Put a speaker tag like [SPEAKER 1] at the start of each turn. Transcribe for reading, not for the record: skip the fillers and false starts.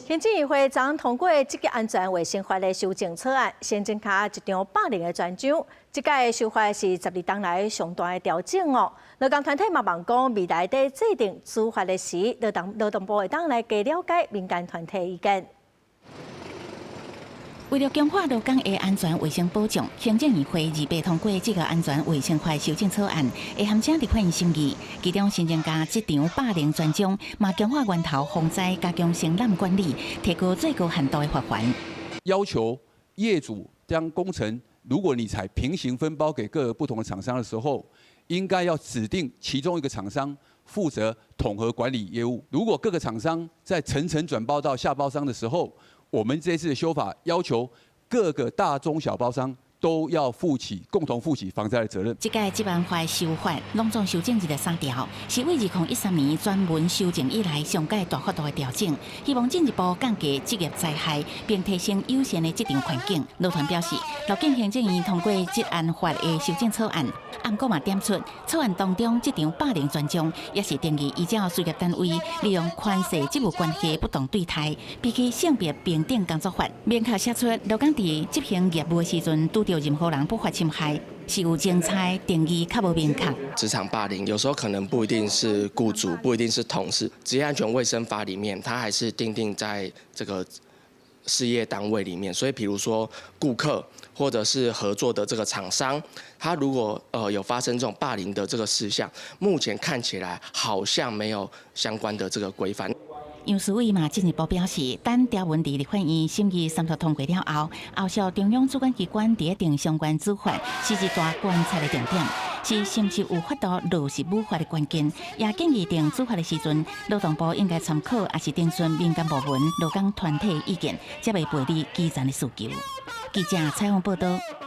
[SPEAKER 1] 行政院會昨通過職業安全衛生法的修正草案，新增加職場霸凌的專章。這屆修法是12冬來上大的調整哦。勞工團體嘛望講，未來佇制定主法的時，勞動部會當來加了解民間團體意見。
[SPEAKER 2] 為了強化勞工的安全衛生保障，行政院會28通過職業安全衛生法修正草案，會函請立法院審議。其中新增加職場霸凌專章，嘛強化源頭防災，加強承攬管理，提高最高限度的罰鍰。
[SPEAKER 3] 要求業主將工程，如果你採平行分包給各個不同的廠商的時候，應該要指定其中一個廠商負責統合管理業務。如果各個廠商在層層轉包到下包商的時候，我們這次的修法要求各個大中小包商都要負起共同負起防災的責任。
[SPEAKER 2] 這屆職安法修法攏總修正23條，是為2013年專門修正以來上蓋大幅度的調整，希望進一步降低職業災害，並提升友善的職場環境。勞團表示，樂見行政院通過職安法的修正草案，毋過嘛點出草案當中職場霸凌專章，也是定義依照事業單位利用權勢職務關係不當對待，比起性別平等工作法，明確寫出勞工佇執行業務的時陣，拄著任何人不法侵害，是有精彩定義較無明確。
[SPEAKER 4] 職場霸凌有時候可能不一定是僱主，不一定是同事。職業安全衛生法裡面，它還是訂定在這個事業單位裡面，所以譬如說顧客或者是合作的這個廠商，他如果有發生這種霸凌的這個事項，目前看起來好像沒有相關的這個規範。
[SPEAKER 2] 楊思偉嘛進一步表示，等條文佇立法院審議三讀通過了後，後續中央主管機關佇定相關主法，是一大觀察的重點，是是毋是有法度落實母法的關鍵。也建議定主法的時陣，勞動部應該參考，抑是徵詢民間部門、勞工團體意見，才袂背離基層的需求。記者採訪報道。